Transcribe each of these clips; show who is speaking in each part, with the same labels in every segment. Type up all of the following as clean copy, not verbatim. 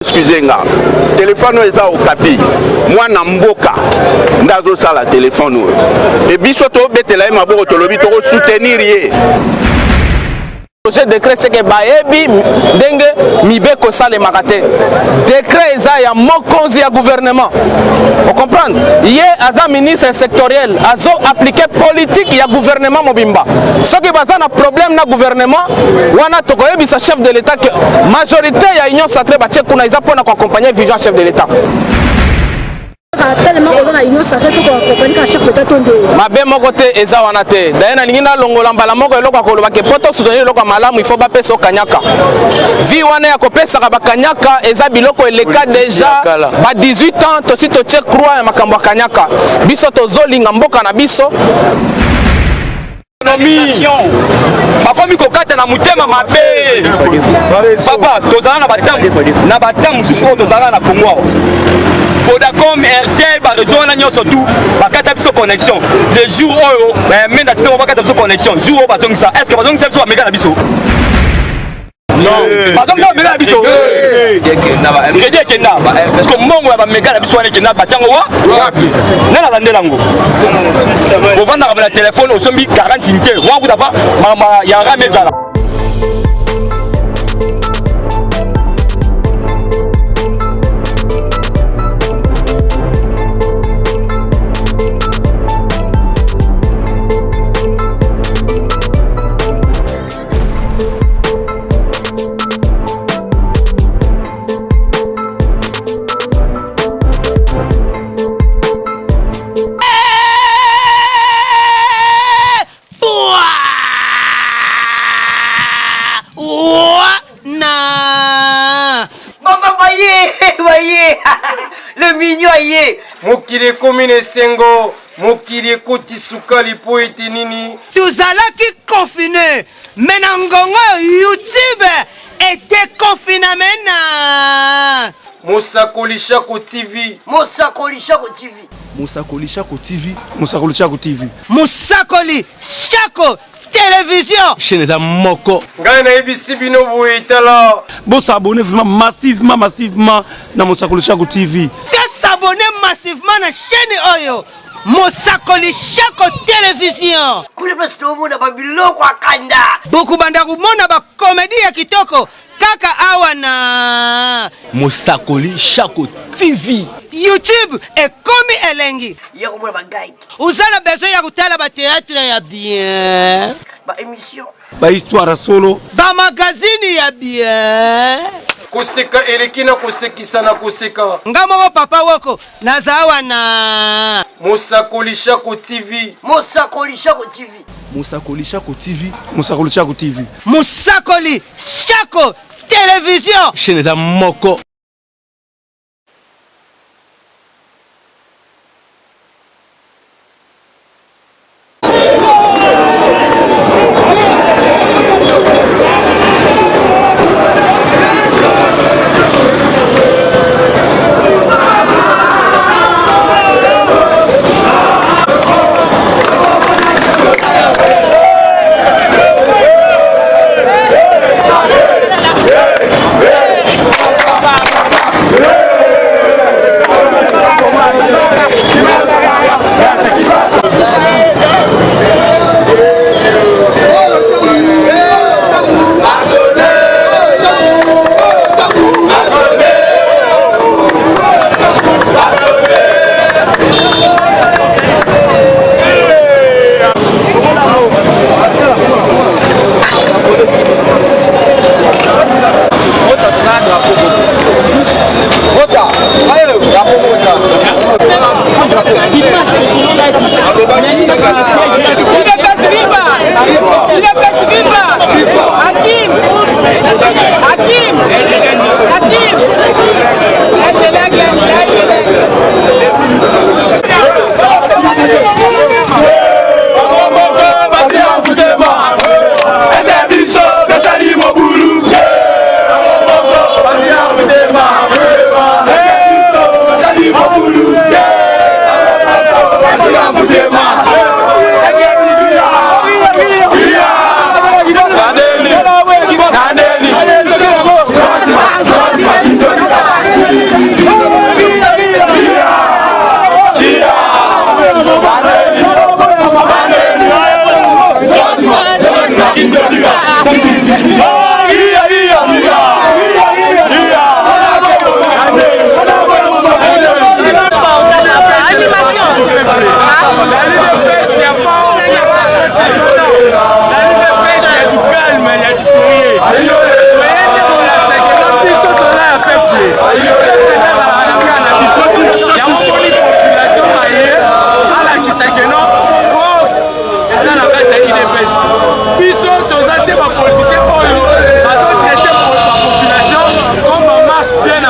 Speaker 1: Excusez nga, telefone oyo eza okapi, mwana mboka nde azosala telefone oyo, e biso tobetela ye maboko, tolobi tokosoutenir ye.
Speaker 2: Projet décret seke bayebi ndenge mibeko esalemaka te. Décret eza ya mokonzi ya gouvernement, ocomprendre? Ye aza ministre sectoriel, azo appliquer politique ya gouvernement mobimba. Soki baza na problème na gouvernement wana, tokoyebisa chef de l'État que majorité ya Union sacrée batie kuna eza mpona koaccompagner vision chef de l'État.
Speaker 3: Tellement oza na Union sacrée, faut koaccompagner ka chef d'État to nde?
Speaker 2: Mabe moko te eza wana te. Daye nalingi nalongola mbala moko eloko ya koloba ke po tosoutenir eloko ya malamu, il faut bapesa okanyaka. Vi wana ya kopesaka bakanyaka eza biloko eleka déjà ba 18 ans. Tosi totie croix ya makambo ya kanyaka. Biso tozolinga mboka na biso.
Speaker 4: Bakomi kokata na motema mabe. Papa, tozala na bata mosusu oyo tozalaka na Kongo awa, Vodacom, Airtel, bareseau wana nyonso tu bakata biso connexion. Le jour oyo menda tina bakata biso connexion, jour oyo bazongisa, est ce que bazongisa biso bamega na biso? Bazongisa bamega na biso? Crédit ekenda, parce que mbongo ya bamega na biso wana ekenda. Batiango wa nde nalandela yango. Ovandaka na telefone, osombi 40 unité wana, kuta pa makambo ya RAM ezala.
Speaker 5: Na
Speaker 6: Mama baye baye, le mignon aye.
Speaker 7: Mokili ekomi na esengo, mokili ekoti sukali mpo ete nini?
Speaker 5: Tozalaki confine, me na ngongo oyo YouTube edeconfiname na
Speaker 7: Mosakoli Shako TV.
Speaker 6: Mosakoli Shako TV.
Speaker 8: Mosakoli Shako TV. Mosakoli Shako TV.
Speaker 5: Mosakoli Shako Télévision.
Speaker 8: Chaîne eza moko.
Speaker 7: Ngai nayebisi bino boye, tala.
Speaker 8: Bosabone vraiment massivement, massivement na Mosakoli Shako TV.
Speaker 5: Tosabone massivement na chaîne oyo, Mosakoli Shako Télévision.
Speaker 6: Kuna place tomona babiloko akanda.
Speaker 5: Bokobanda komona bakomedi ya kitoko kaka awa na
Speaker 8: Mosakoli Shako TV.
Speaker 5: YouTube ekomi elengi.
Speaker 6: Ya komona bagag.
Speaker 5: Oza na besoin ya kotala bateatre ya bien,
Speaker 6: baémission,
Speaker 8: bahistoire ya solo,
Speaker 5: bamagazini ya bien.
Speaker 7: Koseka eleki na kosekisa na koseka.
Speaker 5: Nga moko papa woko naza wana.
Speaker 7: Mosakoli Shako TV.
Speaker 6: Mosakoli Shako TV.
Speaker 8: Mosakoli Shako TV. Mosakoli Shako TV.
Speaker 5: Mosakoli Shako Télévision.
Speaker 8: Chaîne eza moko.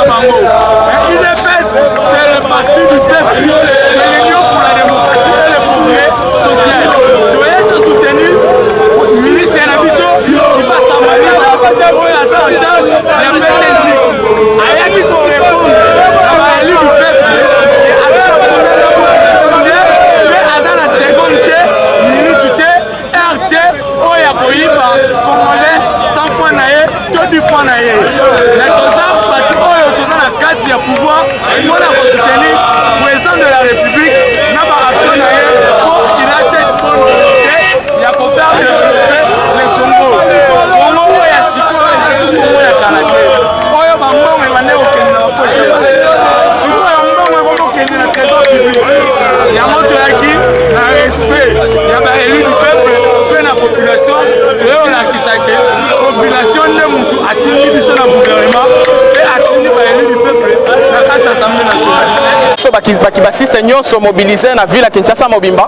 Speaker 9: bango. Mais UDPS, c'est le parti du peuple, c'est l'Union pour la démocratie et le progrès social. Toye to soutenir ministre na biso Kibasa Maliba oyo aza en charge ya PTNC. Ayaki ko répondre na ba élus du peuple que aza na problème na population te, mais aza na seconde te, minute te, heure te oyo ya koyiba congolais 100 francs na ye to 10 francs na ye. Mais toza bato oyo toza na kati ya pouvoir mpona kosoutenir président de la république na baaction na ye mpo il a cette bonne volonté ya kofaire développer le Congo. Congo oyo ya sikoyo eza su Congo ya kala te, oyo bambongo ebande kokende na baposhe ya bato, sikoyo mbongo ekomi kokende na trésor public. Yango toyaki na respect ya baélu du peuple mpe na population, toye kolakisa ke population nde mutu atindi biso na gouvernement mpe atindi baélu du peuple na kati ya assemblée nationale.
Speaker 2: Biso bakibasiste nyonso mobilise na ville ya Kinshasa mobimba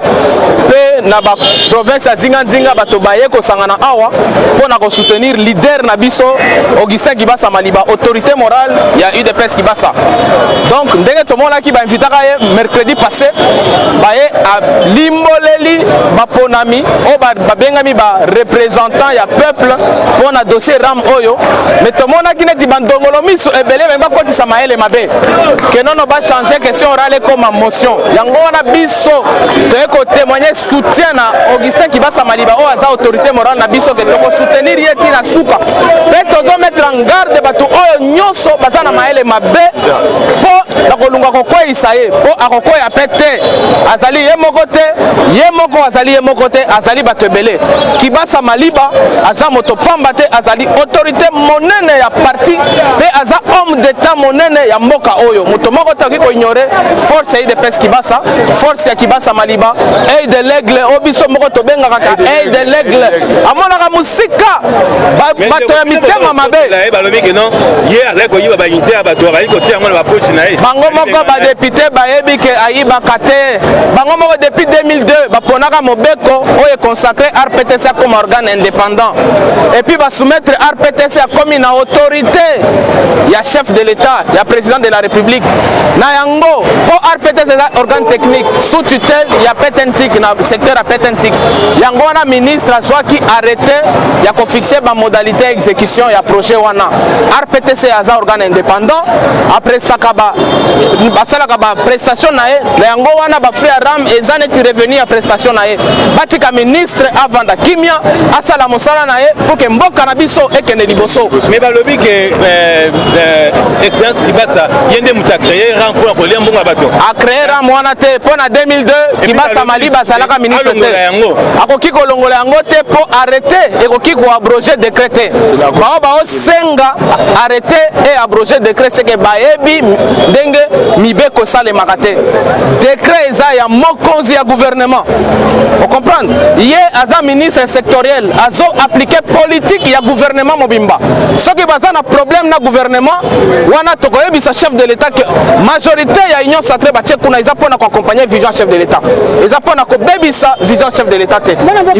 Speaker 2: mpe na baprovince ya zinganzinga, bato baye kosangana awa mpo na kosoutenir leader na biso Augustin Kibasa Maliba, autorité morale ya UDPS Kibasa. Donc ndenge tomonaki bainvitaka ye mercredi passé, baye alimboleli baponami oyo babengami bareprésentant ya peuple mpo na dossier RAM oyo. Me tomonaki neti bandongolo miso ebele balingi bakotisa mayele mabe ke nono bachange question orale ekoma motion. Yango wana biso toye kotémoigne soutien na Augustin Kibasa Maliba oyo aza autorité morale na biso, ke tokosoutenir ye ti na suka, mpe tozomettre en garde bato oyo nyonso baza na mayele mabe mpo na kolunga kokweyisa ye, mpo akokweya mpe te. Azali ye moko te, ye moko azali ye moko te, azali bato ebele. Kibasa Maliba aza moto pamba te, azali autorité monene ya parti mpe aza homme d'état monene ya mboka oyo. Moto moko te akoki koignore force ya UDPS Kibasa, force ya Kibasa Maliba, œil de l'aigle oyo biso moko tobengaka ka œil de l'aigle, amonaka mosika bato ya mitema mabe.
Speaker 10: Balobi ke non, ye azali koyiba baunité ya bato, azali kotia yango na bapoche na ye.
Speaker 2: Bango moko badéputé bayebi ke ayibaka te. Bango moko depuis 2002 baponaka mobeko oyo econsacre RPTC akoma organe indépendant, et puis basoumettre RPTC akomi na autorité ya chef de l'état, ya président de la république. Na yango mpo RPTC eza organe technique sous tutelle ya PTNTIC, na secteur ya PTNTIC, yango wana ministre azwaki arrêté ya kofixe bamodalité ya exécution ya projet wana. RPTC aza organe indépendant, apresaka basalaka baprestation na ye. Na yango wana bafrais ya RAM eza neti revenu ya prestation na ye. Batika ministre avanda kimia, asala mosala na ye pour ke mboka na biso ekende liboso.
Speaker 10: Mais balobi ke excellence Kibasa ye nde moto acréé RAM mpona kolia mbongo ya bato.
Speaker 2: Acréé RAM wana te, mpo na 2002 Kibasa Maliba azalaka ministre te. Akoki kolongola yango te, mpo arrêté ekoki koabroge décret te. Bao baosenga arrêté e abroge décret, seke bayebi ndenge mibeko esalemaka te. Décret eza ya mokonzi ya gouvernement, ocomprendre? Ye aza ministre sectoriel, azo appliquer politique ya gouvernement mobimba. Soki baza na problème na gouvernement wana, tokoyebisa chef de l'état ke majorité ya union sacrée batie kuna eza mpona koaccompagner vision chef de l'état, eza mpona kobebisa vision chef de l'état te.
Speaker 3: Mwana mboka,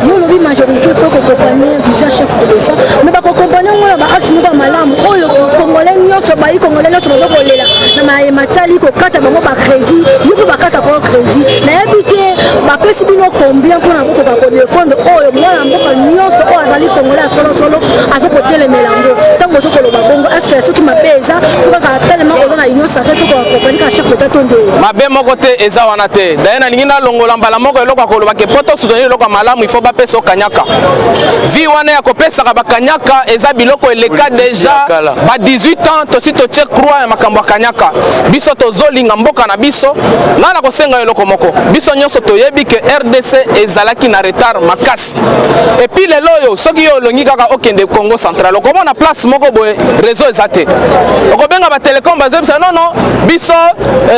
Speaker 3: yo olobi majorité faut koaccompagner vision chef de l'état, mais bakoaccompagner yango na baacte moko ya malamu oyo congolais nyonso bayi, congolais nyonso baza kolela na mayema tali kokata bango bacrédit. Yo mpe bakata bango crédit, nayebi te bapesi bino combien mpona bokoka kodefendre oyo mwana mboka nyonso oyo azali congolais ya solosolo aza kotelemela yango. Ntango oza koloba bongo, est-ce soki mabe eza, faut kaka telema oza na union sacrée, faut koaccompagner ka chef d'état to nde?
Speaker 2: Mabe moko te eza wana te. Daye nalingi nalongola mbala moko eloko ya koloba ke po tosoutenir eloko ya malamu, il faut bapesa okanyaka. Vi wana ya kopesaka bakanyaka eza biloko eleka déjà ba 18 ans. Tosi totie croix ya makambo ya kanyaka. Biso tozolinga mboka na biso. Ngai na kosenga eloko moko: biso nyonso toyebi ke RDC ezalaki na retard makasi. Et puis lelo oyo, soki yo olongi kaka okende Congo Central, okomona place moko boye réseau eza te, okobenga batelecom, bazoyebisa no. non non, biso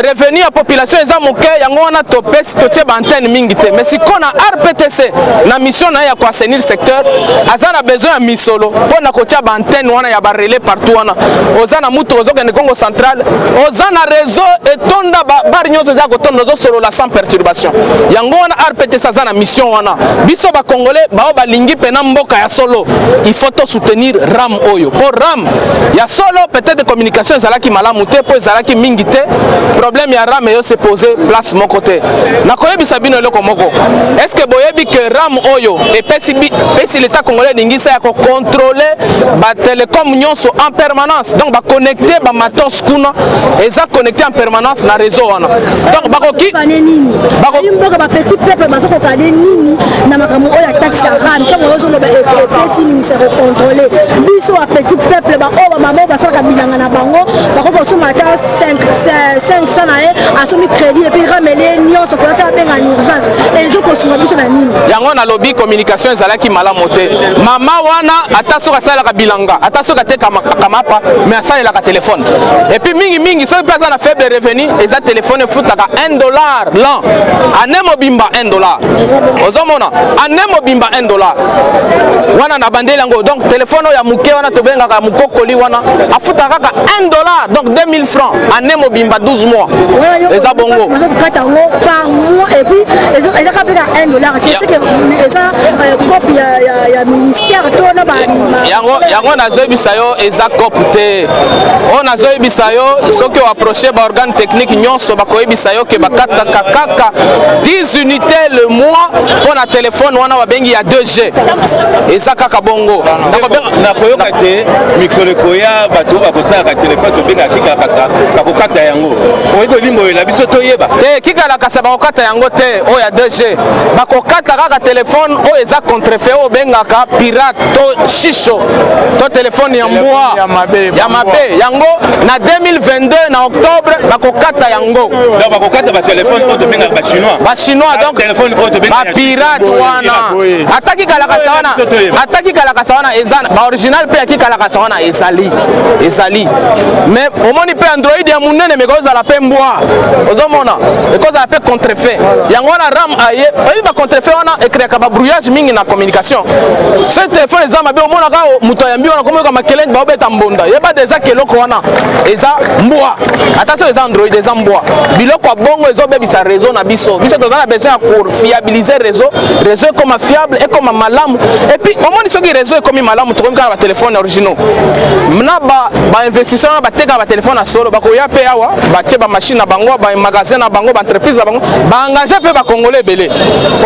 Speaker 2: revenu ya population eza moke, yango wana topesi totie baantenne mingi te. Mais sikoyo na ARPTC, na mission na ye ya koassainir secteur, aza na besoin ya misolo mpo na kotia baantenne wana ya barelais partout. Wana oza na mutuka, ozokende Congo Central, oza na réseau etonda, bar nyonso eza kotonda, ozosolola sans perturbation. Yango wana ARPTC aza na mission wana. Biso Bacongolais bao balingi mpena mboka ya solo, il faut tosoutenir RAM oyo, mpo RAM ya solo, peut-être communication ezalaki malamu te mpo ezalaki mingi te. Problème ya RAM eyo se pose place moko te. Nakoyebisa bino eloko moko: est ce que boyebi ke RAM oyo epesi pesi l'État congolais elingisa ya kocontrôler batelecom nyonso en permanence? Donc baconnecte bamatos kuna, eza connecté en permanence na réseau wana. Donc bakoki
Speaker 3: nini mboka, bapetit peuple bazokokane nini na makambo oyo ya taxe ya RAM? Ntango ozoloba epesi ministère kocontrôler, biso bapetit peuple, baoyo bamama oyo basalaka bilanga na bango, bakoki kosomba ata 500 na ye, asomi crédit et puis RAM ele nyonso, kola ata abenga en urgence, ezokosunga biso na nini?
Speaker 2: Yango nalobi, communication ezalaki malamu te. Mama wana, ata soki asalelaka bilanga, ata soki atekaka mapa, mais asalelaka telefone. Et puis mingimingi, soki mpe aza na faible revenu, eza telefone efutaka 1 dollar l'an, année mobimba 1 dollar. Ozomona, année mobimba 1 dollar wana na bandeli yango. Donc telefone oyo ya moke wana tobengaka ya mokokoli wana, afutaka kaka 1 dollar, donc 2000 francs année mobimba, 12 mois, eza bongo.
Speaker 3: Bazokokata yango par mois et puis eza kaka mpe ka 1 dollar te, c'est que eza cope ya ministère to na
Speaker 2: Yango nazoyebisa yo, eza cope te. Oyo nazoyebisa yo, soki oapproche baorgane technique nyonso, bakoyebisa yo ke bakataka kaka 10 unité le mois mpo na telefone wana babengi ya 2G. Eza kaka bongo.
Speaker 10: Nakoyoka te, mikolo ekoya, bato oyo bakosalaka telefone tobengaka kikalakasa bakokata yango. Okoki kolimbolela biso toyeba?
Speaker 2: Te, kikalakasa bakokata yango te. Oyo ya 2G, bakokata kaka telefone oyo eza contrefait, oyo obengaka pirate to shisho to telefone ya mbwa ya mabe. Yango na 2022 na octobre bakokata yango.
Speaker 10: Donc bakokata batelefone oyo tobengaka bachinois?
Speaker 2: Bachinois, donc bapirate wana. Ata kikalakasa wana, ata kikalakasa wana eza baoriginal mpe ya kikalakasa wana ezali. Mais omoni mpe Android ya monene, mais ekozala mpe mbwa. Ozomona, ekozala mpe contrefait. Yango wana RAM aye. Oyebi, bacontrefait wana ecréaka babrouillage mingi na communication. Soki telefone eza mabe, omonaka moto ayambi wana, komoyoka makelenge, baobeta mbonda, yeba déjà ke eloko wana eza mbwa. Ata soki eza Android, eza mbwa. Biloko ya bongo ezobebisa réseau na biso. Biso toza na besoin ya kofiabiliser réseau, réseau ekoma fiable, ekoma malamu. Et puis omoni, soki réseau ekomi malamu, tokomi kaka na batelefone originaux na bainvestisseur wana batekaka batelefone ya solo, bakoya mpe awa, batie bamachine na bango, bamagasin na bango, baentreprise na bango, baengage mpe Bakongole ebele.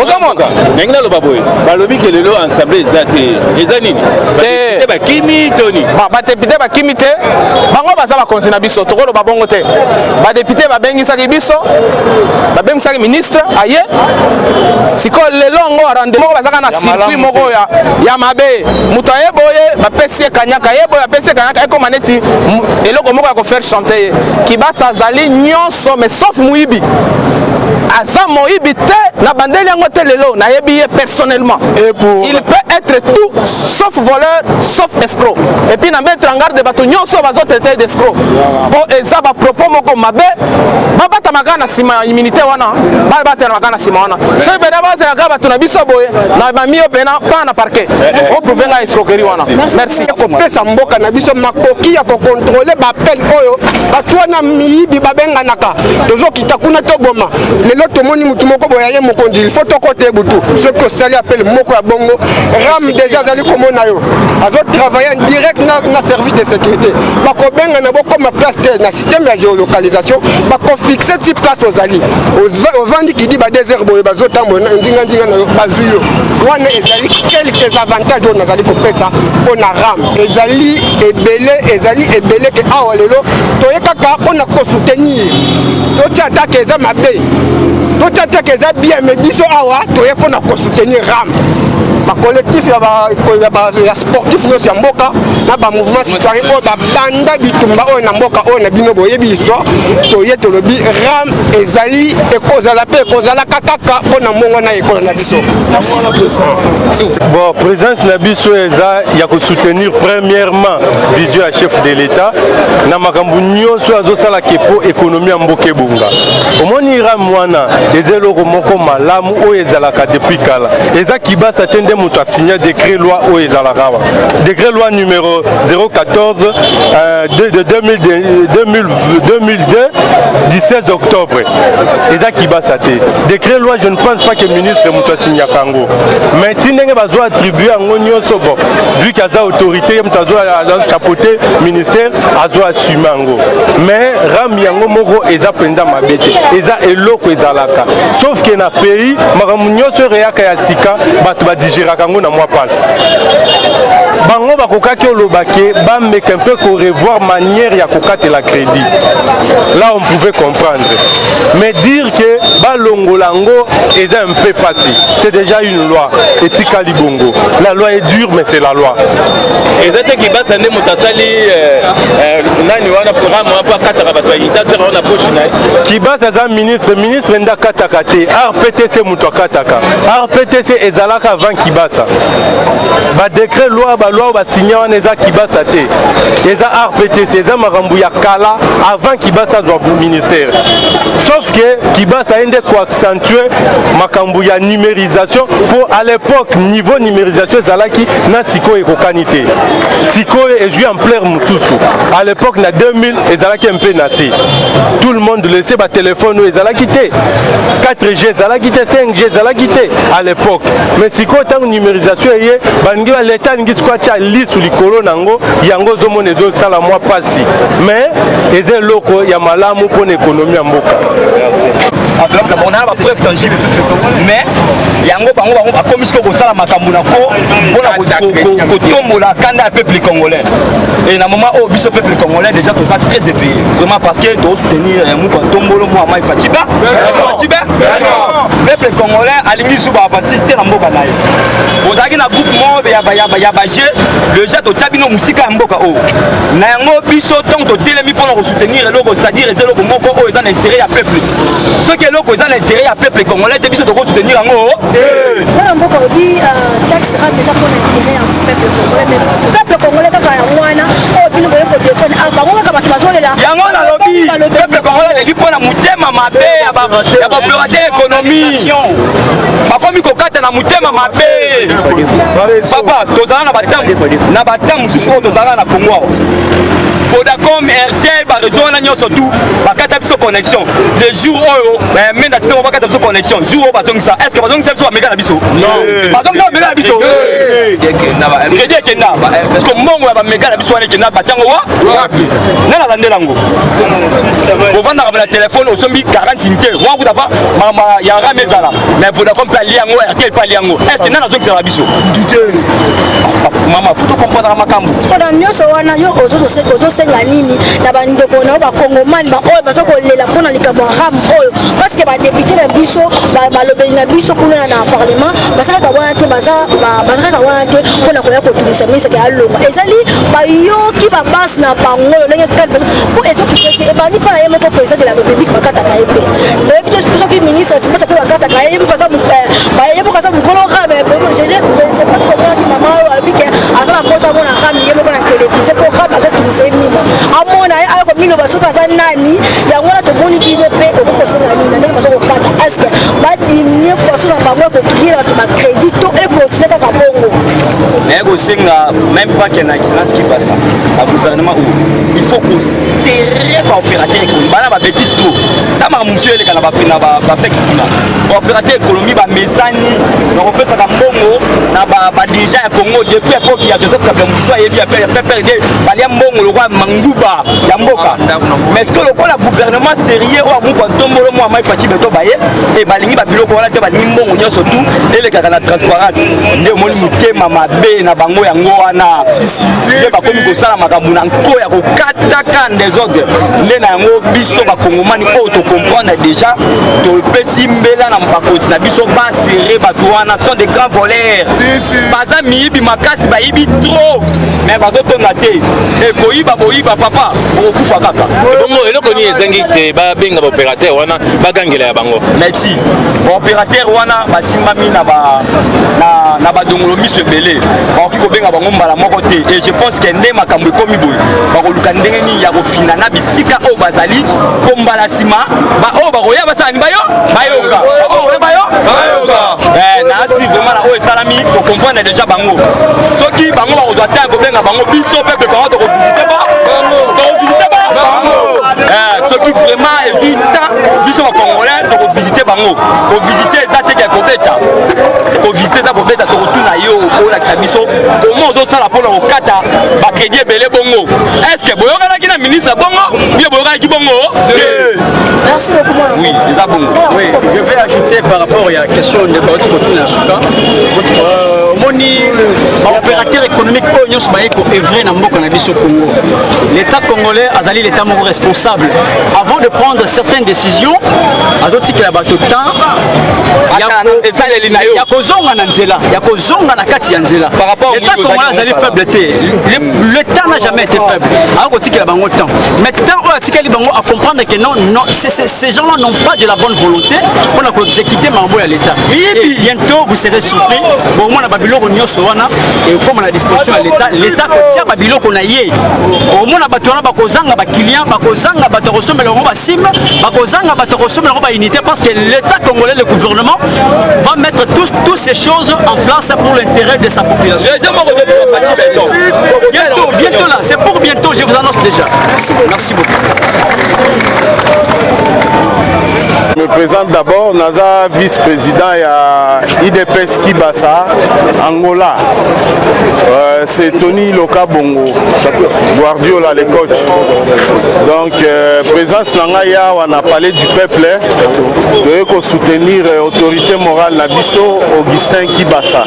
Speaker 2: Ozomona?
Speaker 10: Ndenge naloba boye, balobi ke lelo ensemble eza te, eza nini? Badepute bakimi to nini?
Speaker 2: Badepute bakimi te, bango baza bakonzi na biso, tokoloba bongo te. Badepute babengisaki biso, babengisaki ministre aye. Sikoyo lelo yango arande moko, bazaka na circuit moko ya mabe. Moto aye boye, bapesi ye kanyaka, ye boye, bapesi ye kanyaka, ekoma neti eloko moko ya kofaire chanter ye. Kibasa azali nyonso mais sauf moyibi. Aza moyibi te, na bandeli yango te. Lelo nayebi ye personnellement, il peut être tout sauf voleur, sauf escroc. Et puis na mettre en garde bato nyonso bazotraite d'escroc, mpo eza bapropos moko mabe. Babatamaka na nsima ya immunité wana, babatelamaka na nsima wana. Soki pena bazelaka bato na biso boye na bami yo pena pa na parquet, oprouve ngai escroquerie wana. Merci.
Speaker 11: Kopesa mboka na biso makoki ya kocontrôler baappel oyo bato wana miyibi babenganaka. Tozokita kuna, toboma. Lelo tomoni mutu moko boye aye mokonzi, il faut tokota ye butu. Soki osali appel moko ya bongo, RAM déjà azali komona yo, azotravaille en direct na service de sécurité. Bakobengana, bokoma place te. Na système ya géolocalisation, bakofixe ti place ozali, ovandi kidi ba 2 heures boye, bazotambola ndinga-ndinga na yo, bazwi yo. Wana ezali quelques avantages oyo nazali kopesa mpo na RAM. Ezali ebele, ezali ebele ke awa lelo toye kaka mpona kosoutenir. kosoutenir. Totia atake eza mabe, totia atake eza bien, mais biso awa toye mpo na kosoutenir RAM, bacollectif ya sportif nyonso ya mboka na bamouvement citoyen oyo babanda bitumba oyo na mboka oyo na bino boyebi histoire. Toye tolobi RAM ezali, ekozala mpe ekozalaka kaka mpo na mbongo na ekolo na biso.
Speaker 12: Bon, présence na biso eza ya kosoutenir premièrement vision ya chef de l'État na makambo nyonso azosalaka mpo économie ya mboka ebonga. Omoni, RAM wana eza eloko moko malamu oyo ezalaka depuis kala. Eza Kibasa te nde moto asinya décret loi oyo ezalaka awa, décret loi numéro 014 de 2002, 16 octobre. Eza Kibasa te. Décret loi, je ne pense pas que ministre moto asinyaka yango, mais ti ndenge bazwa attribue yango nyonso, bon, vu qu'aza autorité, ye moto azo chapeauter ministère, azo assume yango. Mais RAM yango moko eza mpenza mabe te, eza eloko ezalaka, sauf que na pays makambo nyonso eyaka ya sika, bato badigéraka yango na mwa pasi. Bango bakokaki oloba ke bameka mpe korevoir manière ya kokatela crédit, là on pouvait comprendre, mais dire que balongola yango eza un peu pasi. C'est déjà une loi, etikali bongo. La loi est dure, mais c'est la loi.
Speaker 10: Eza te Kibasa nde moto asali nani wana, programme wana, mpo akataka bato bayita tiaka wana poche na ye.
Speaker 12: Kibasa aza ministre, ministre nde akataka te. ARPTC moto akataka. ARPTC ezalaka avant Kibasa. Badécret loi, baloi oyo basinya wana, eza Kibasa te, eza ARPTC. Eza makambo ya kala, avant Kibasa azwa ministère, sauf que Kibasa ye nde koaccentue makambo ya numérisation, mpo à l'époque niveau numérisation ezalaki na sikoyo ekokani te. Sikoyo ezwi ampleur mosusu. À l'époque na 2000 ezalaki un peu na se, tout le monde le sait. Batelefone oyo ezalaki te, 4G ezalaki te, 5G ezalaki te à l'époque. Mais sikoyo ntango numérisation eye, balingi baleta, alingi sikoyo atya lisu likolo nango. Yango ozomona ezosala mwa mpasi, mais eza eloko ya malamu mpona économie ya mboka.
Speaker 4: On a bapreuve tangible, mais yango bango bakomi sikoyo kosala makambo na ko mpona kotombola kanda ya peuple congolais. Et na moment oyo, biso peuple congolais déjà toza très éveillé vraiment, parce que tozosoutenir muka ntombolo mwa mai Fatshi Fatshi. Peuple congolais alingi su baaventure te na mboka na ye. Ozalaki na groupe moko ya baje déjà, totia bino mosika ya mboka oyo. Na yango biso ntango totelemi mpona kosoutenir eloko, c'est-à-dire eza eloko moko oyo eza na intérêt ya peuple. Soki eloko eza na intérêt ya peuple congolais te, biso tokosoutenir yango.
Speaker 3: Mpona mboka obi taxe RAM eza mpona intérêt ya peuple congolais, mais peuple congolais kaka yango wana oyo bino boye kodefendre, bango kaka bato bazolela.
Speaker 4: Yango nalobi, peuple congolais aleli mpona motema mabe ya baopérateur économie. Bakomi kokata na motema mabe. Papa, tozala na bata mosusu oyo tozalaka na Congo awa, Vodacom, Airtel, bareseau wana nyonso tu bakata biso connexion. Le jour oyo menda tina bakata biso connexion, jour oyo bazongisa, est ce que bazongisa biso bamega na biso? Bazongisa bamega na biso? Crédit ekenda, parce que mbongo ya bamega na biso wana ekenda. Batiango wa nani alandela yango? Ovandaka na telefone, osombi 40 unité wana, kuta pa makambo ya RAM ezala, mais Vodacom mpe alia yango, Airtel mpe alia yango. Est ce que nani azongisaka biso? Mama, faut tocomprendre makambo.
Speaker 3: Mpona nyonso wana, yo ozosenga nini na bandeko na yo bakongomani baoyo baza kolela mpona likambo ya RAM oyo? Parce que badéputé na biso, balobeli na biso kuna na parlement, basalaka wana te, bazalaka wana te mpona koya kotungisa ministre alonga. Ezali bayoki babase na bango lolenge mpo ezokite te. Ebandi mpo na ye moko président de la République, bakataka ye mpe. Nayebi te soki ministre Timosa mpe bakataka ye, ye moko aza mokolo RAM. Je sais pas soki omonaki mama oyo alobi ke aza na mposa amona RAM ye moko na télévision, mpo RAM azotungisa ye mingi, amona ye ayoko miloba soki aza nani. Yango wana tomoni bino mpe okoki kosenga nini na ndenge baza kokata? Est-ce badiminuer façon na bango ekokiliela bato bacrédit to econtinue kaka bongo?
Speaker 4: Naye kosenga même pas ke na excellence Kibasa, na gouvernement oyo, il faut koserrer baopérateur économie. Bana babétise trop ta makambo mosusu eleka na bafeki kuna. Baopérateur économie bamesani na kopesaka mbongo. Na badirigeant ya Congo depuis epoque ya Joseph Kabila, motu ayebi ya PPRD, balia mbongo lokola manguba ya mboka. Mais ce que lokola gouvernement sérieux oyo amukwa ntombolo mwa mai Fatshi Béton baye e balingi babiloko wana te, balingi mbongo nyonso tu elekaka na transparence. Nde omoni motema mabe na bango yango wana nde bakomi kosala makambo na nko ya kokataka desordre. Nde na yango biso bakongomani oyo tocomprendre déjà, topesi mbela na bakonzi na biso baserrer bato wana. Sont des grands voleurs, baza miyibi makasi, bayibi trop, mais bazotonga te. Ekoyiba boyiba, papa, okokufa kaka.
Speaker 10: Bongo eloko nini ezangi te babenga baopérateur wana, bagangela ya bango?
Speaker 4: Merci. Baopérateur wana basimbami na badongolo miso ebele, bakoki kobenga bango mbala moko te. Et je pense que nde makambo ekomi boye, bakoluka ndenge nini ya kofinda na bisika oyo bazali, mpo mbala nsima baoyo bakoya basalani bayo bayoka baoyo bayo naasi vraiment na oyo esalami, kocomprendre déjà bango. Soki bango bakozwa temps kobenga bango, biso peuple kongo tokovisite ba, tokovisite bango. Soki vraiment ezwi temps, biso bacongolais tokovisite bango. Kovisite eza teke ya kobeta, kovisite eza kobeta. Tokotuna yo, olakisa biso comment ozosala mpona kokata bacrédit ebele bongo. Est ce que boyokanaki na ministre bongo bien? Boyokanaki bongo te?
Speaker 3: Merci beaucoup, mwana.
Speaker 4: Oui, eza bongo.
Speaker 13: Oui, je vais ajouter par rapport à la question de bauti kotuna suka. Omoni baopérateur économique oyo nyonso baye koœuvrer na mboka na biso Congo, l'État congolais azali l'État moko responsable. Avant de prendre certaines décisions, azotikela bato temps
Speaker 4: esaleli na yo.
Speaker 13: Ya kozonga na nzela, ya kozonga na kati ya nzela. L'État congolais azali faible te, l'État n'a jamais été faible. Akotikela bango temps, mais temps oyo atikeli bango, à comprendre que non, non, ces gens-là n'ont pas de la bonne volonté mpona koexécuter makambo ya l'État. Et bientôt vous serez surpris, bomona babiloko nyonso wana ekokoma na disposition ya l'État. L'État kotia babiloko na ye, omona bato wana bakozanga baclient, bakozanga bato ya kosombela bango baSIM, bakozanga bato ya kosombela bango baunité, parce que l'État congolais, le gouvernement va mettre tous ces choses en place pour l'intérêt de sa population. Bientôt, bientôt là, c'est pour bientôt, je vous annonce déjà. Merci beaucoup.
Speaker 1: Je me présente d'abord, Naza vice-président ya UDPS Kibasa, Angola. C'est Tony Loka Bongo, Guardiola le coach. Donc, présence na ngai awa na Palais du Peuple, toye soutenir autorité morale na biso Augustin Kibasa.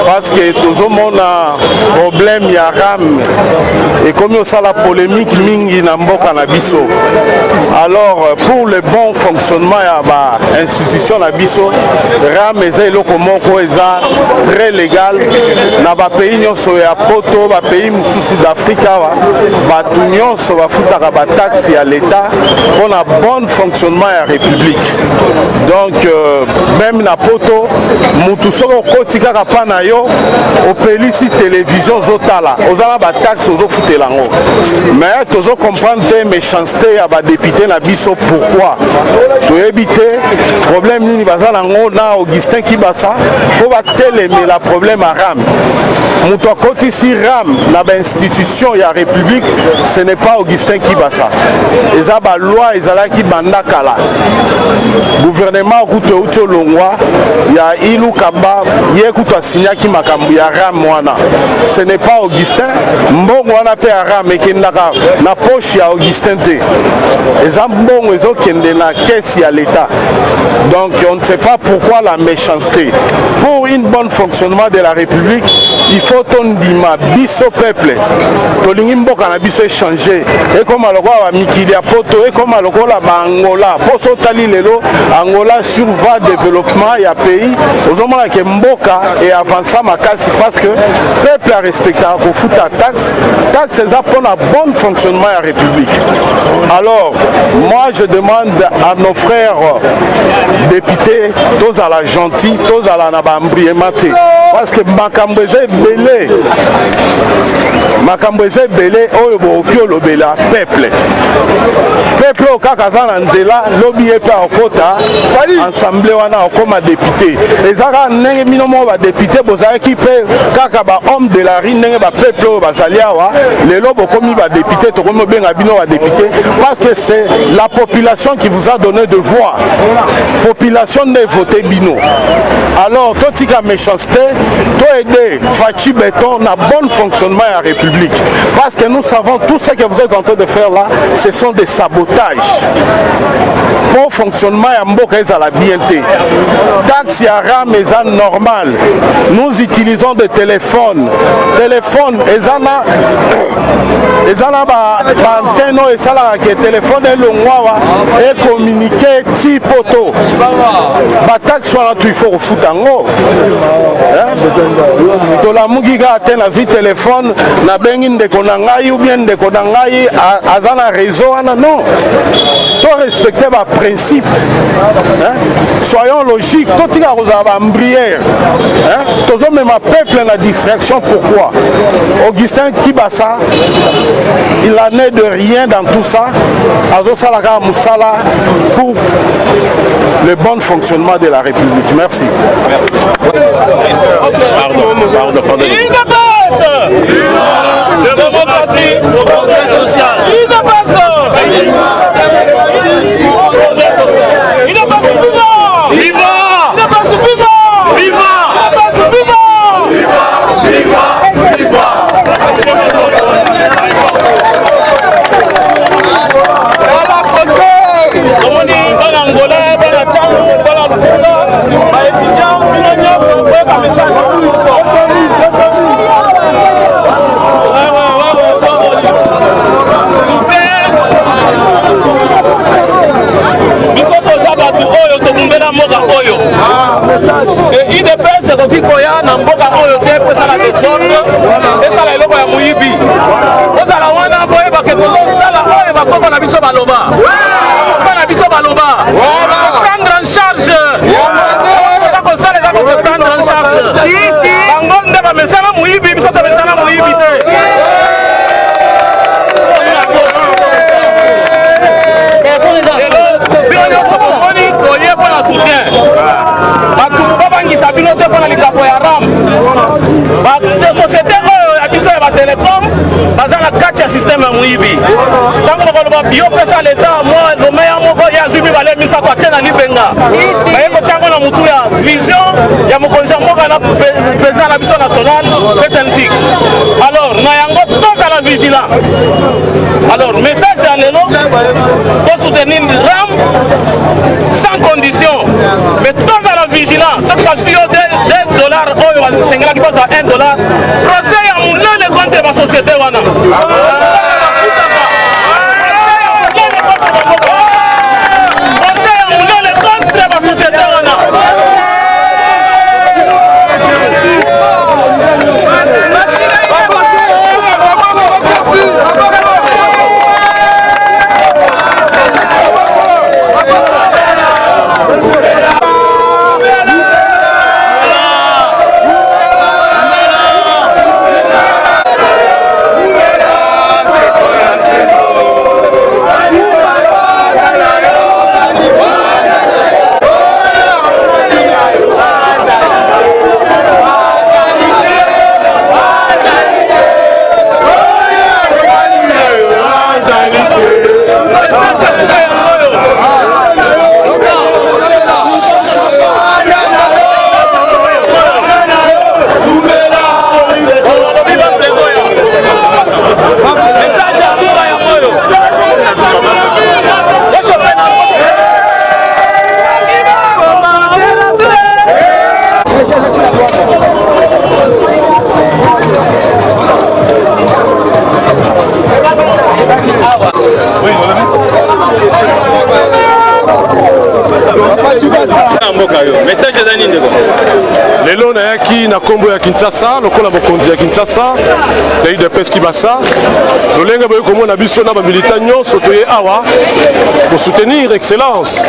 Speaker 1: Parce que tozomona problème ya RAM ekomi osala polémique mingi na mboka na biso. Alors, pour le bon fonctionnement ya ba institution na biso, RAM eza eloko moko eza très légal na bapays nyonso ya poto, bapays mosusu d'Afrique. Awa bato nyonso bafutaka bataxe ya l'État mpona bon fonctionnement ya république. Donc même na poto, mutu soki okoti kaka mpa na yo, opelisi télévision, ozotala, oza na bataxe ozofutela yango. Mais tozocomprendre te méchanceté ya badéputé na biso. Pourquoi? Toyebi te problème nini baza nango na Augustin Kibasa mpo batelemela problème ya RAM. Moto akotisi RAM na bainstitution ya république, ce n'est pas Augustin Kibasa. Eza baloi ezalaki banda kala. Gouvernement kutu euti olongwa ya Ilunkamba, ye kutu asinyaki makambo ya RAM wana. Ce n'est pas Augustin. Mbongo wana mpe ya RAM ekendaka na poche ya Augustin te, eza mbongo ezokende na caisse ya l'État. Donc on ne sait pas pourquoi la méchanceté. Pour une bonne fonctionnement de la république, il faut tondima biso peuple tolingi mboka na biso échange, ekoma lokola bamikili ya poto, ekoma lokola baangola. Mpo so otali lelo Angola, sur va développement ya pays, ozomona ke mboka eavança makasi, parce que peuple arespectaka kofuta taxe. Taxe eza mpona bon fonctionnement ya république. Alors moi, je demande à nos frères députés, tozala gentil, tozala na baembriement te, parce que makambo eza ebele, makambo eza ebele oyo bokoki olobela peuple. Peuple oyo kaka aza na nzela, lobi ye mpe akokota assemblée wana, akokoma député. Eza kaka ndenge bino moko badéputé bozalaki mpe kaka bahomme de la rue, ndenge bapeuple oyo bazali awa lelo bokomi badéputé, tokomi obenga bino badéputé. Parce que c'est la population qui vous a donné de voix. Population nde voté bino. Alors totika méchanceté, to aider Fatshi Béton na bon fonctionnement ya République. Parce que nous savons tout ce que vous êtes en train de faire là, ce sont des sabotages. Pour fonctionnement ya mboka ezala bien te. Taxe ya RAM eza normal. Nous utilisons des téléphones. Téléphone eza na eza na ba antenne oyo esalaka ke telefone elongwa awa ecommunike ti poto. Ba taxe wana tu il faut kofuta yango. Tolamuki kaka te, nazwi telefone, nabengi ndeko na ngai ou bien ndeko na ngai aza na réseau wana. Non, to respecte ba principe, hein? Soyons logique, totika kozala ba mbrière, hein? Tozomema peuple na distraction. Pourquoi? Augustin Kibasa, il en est de rien dans tout ça. Azosala kaka mosala pour le bon fonctionnement de la République. Merci.
Speaker 10: Merci. Pardon, pardon, pardon.
Speaker 14: UDPS! Démocratie, progrès social. UDPS! UDPS viva! Viva! UDPS viva! Viva! UDPS viva! Viva! Viva! Tomoni bana Angola, bana Tshangu, bana Lukunga, ba étudiant, bino nyonso boyeba message. Soutien biso toza bato oyo tobumbela mboka oyo. E UDPS ekoki koya na mboka oyo te po esala desordre, esala eloko ya moyibi. Ozala wana, boyebake tozosala oyo bakoko na biso baloba, papa na biso baloba: se prendre en charge. Oza kosala, eza kose prendre en charge. Bango nde bamesana moyibi, biso tomesana moyibi te. Lelo bino nyonso bomoni toye mpo na soutien. Bato babangisa bino te mpo na likambo ya RAM. Basociété oyo ya biso ya batelecom baza na kati ya système ya moyibi. Ntango bakoloba yo pesa leta mwa lomeya moko, ye azwi mibale, misato, atie na libenga, baye kotiango na motu ya vision ya mokonzi ya mboka na président na biso national petentik. Alors na yango tozala vigilant. Alors message ya lelo, tosoutenir RAM sans condition, mais tozala vigilant. Soki bazwi yo 2 dollar oyo basengelaki bazwa 1 dollar, procès ya monene contre basociété wana. Procès ya monene contre basociété wana. Message ya suka yango oyo. Olobi message ya suka yango oyo. Bochauffe na bochauffe.
Speaker 10: Mboka yo, message eza nini, ndeko?
Speaker 15: Lelo nayaki na nkombo ya Kinshasa lokola mokonzi ya Kinshasa ya UDPS Kibasa. Lolenge boyi komona biso na bamilita nyonso, toye awa kosoutenir excellence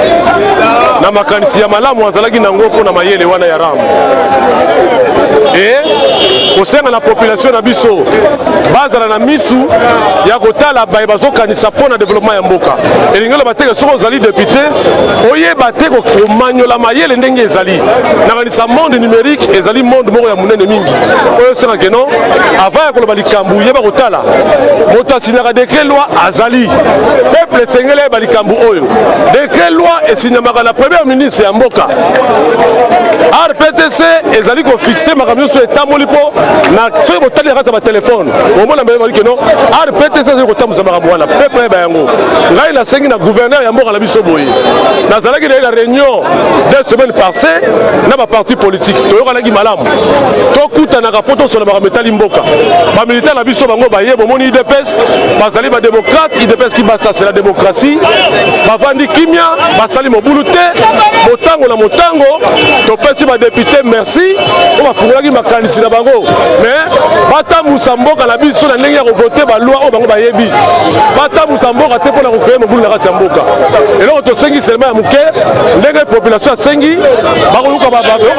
Speaker 15: na makanisi ya malamu azalaki nango mpo na mayele wana ya RAM e kosenga na population na biso bazala na misu ya kotala baye bazokanisa mpo na développement ya mboka. Elingi oloba teke soki ozali député, oyeba te komanyola mayele ndenge ezali nakanisa monde numérique. Numérique ezali monde moko ya monene mingi oyo esengaka que non, avant ya koloba likambo, yeba kotala. Moto asignaka décret loi azali peuple. Esengeli ayeba likambo oyo: décret loi esignamaka na premier ministre ya mboka. ARPTC ezali kofixe makambo nyonso etamboli, mpo na soki botali na kati ya batelefone, omona mbele bali que non, ARPTC ezali kotambusa makambo wana. Peuple ayeba yango. Ngai nasengi na gouverneur ya mboka na biso boye: nazalaki na ye na réunion 2 semaines passé na baparti politique, toyokanaki malamu, tokutanaka mpo tosola makambo etali mboka. Bamilitaire na biso bango baye, bomoni, UDPS bazali badémocrate. UDPS Kibasa, c'est la démocratie. Bavandi kimia, basali mobulu te. Motango na motango, topesi badéputé merci mpo bafungolaki makanisi na bango, mais batambusa mboka na biso na ndenge ya kovote baloi oyo bango bayebi. Batambusa mboka te mpona kocréer mobulu na kati ya mboka. Eloko tosengi seulement ya moke, ndenge population asengi, bakoyoka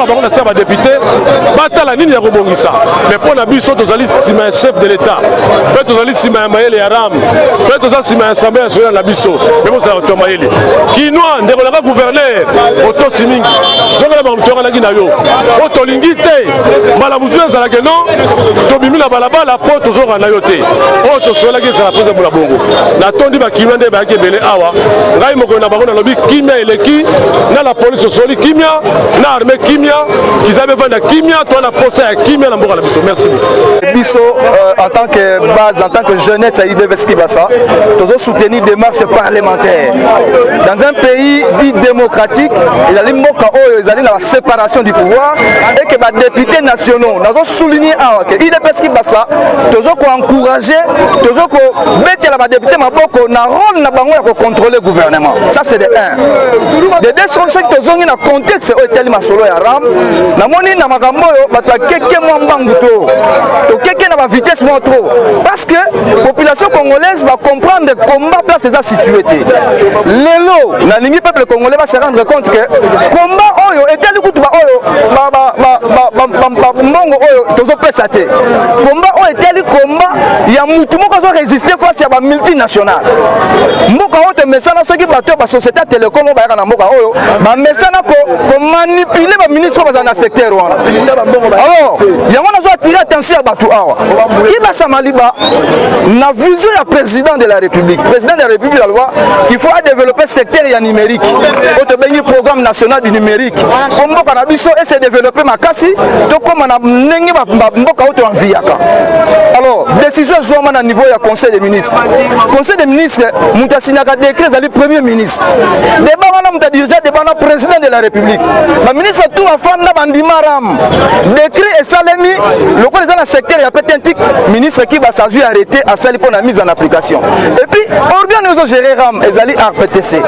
Speaker 15: bango na se ya badéputé, batala nini ya kobongisa. Mais mpo na biso, tozali nsima ya chef de l'État, mpe tozali nsima ya mayele ya RAM, mpe toza nsima ya Assemblée nationale na biso, mpe bozala bato ya mayele. Kinois, ndeko nanga gouverneur, otosi mingi, zongela makambo toyokanaki na yo. Po tolingi te mbala mosusu ezalake non, tobimi na balabala mpo tozonga na yo te. Oyo tosolaki ezala mpenza mbula bongo. Natondi bakimia nde bayaki ebele awa. Ngai mokolo na bango nalobi kimia eleki na la police, osoli kimia na armée, kimia kiza bevanda kimia. To na posa ya kimia na mboka na biso. Merci.
Speaker 16: Biso en tant que base, en tant que jeunesse ya UDPS Kibasa, tozo soutenir démarche parlementaire. Dans un pays dit démocratique, ezali mboka oyo ezali na séparation du pouvoir et que badéputés nationaux, nazo souligner awa ke UDPS Kibasa tozo koencourager, tozo kobetela badéputé maboko na rôle na bango ya kocontrôler gouvernement. Ça, c'est de 1. De deux, soki tozongi na contexte oyo etali masolo ya RAM, namoni na makambo oyo bato bakeke mwa mbangu, to tokeke na bavitesse mwa trop, parce que population congolaise bacomprendre combat place eza situé te. Lelo nalingi peuple congolais ba se rendre compte que combat oyo etali kutu baoyo mbongo oyo tozopesa te. Combat oyo etali combat ya mutu moko azo résister face ya bamultinational. Mboka oyo tomesana, soki bato ya basociété ya télécom oyo bayaka na mboka oyo, bamesana komanipuler baministre oyo bazala na secteur wana. Alors yango nazo attirer attention ya bato awa. Kibasa Maliba, na vision ya président de la République, président de la République aloba qu'il faut développer secteur ya numérique, oyo tobengi Programme national du numérique, po mboka na biso ese développer makasi, tokóma na ndenge mboka oyo toenviaka. Alors décision ezwama na niveau ya conseil des ministres. Conseil des ministres, moto asignaka décret ezali premier ministre. Débat wana, moto adirige débat na président de la République, baministre tout afanda, bandima RAM. Décret esalemi lokola eza na secteur ya PTNTIC. Ministre Kibasa azwi arrêté, asali mpo na mise en application. Et puis organe ozogérer RAM ezali ARPTC.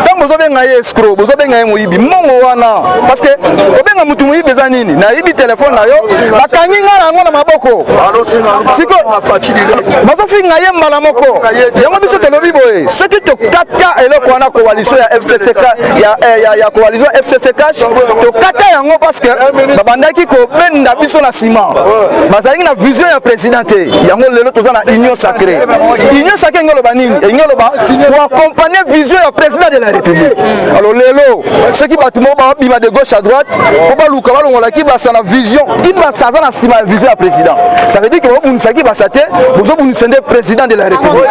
Speaker 16: Ntango bozobenga ye escroc, bozobenga ye moyibi mbongo wana, parce que kobenga mutu moyibi eza nini? Nayibi telefone na yo, bakangi ngai yango na maboko, siko bazofinga ye mbala moko. Yango biso tolobi boye: soki tokata eloko wana, coalition ya FCC, ya coalition FCC CACH, tokata yango parce que babandaki kobenda biso na nsima, bazalaki na vision ya président te. Yango lelo toza na Union sacrée. Union sacrée elingi oloba nini? Elingi oloba koaccompagner vision ya président de la République. Alors lelo soki bato moko babima de gauche à droite mpo baluka balongola Kibasa na vision, Kibasa aza na nsima ya vision ya président, ça veut dire que bobundisa Kibasa te, bozobundisa nde président de la République.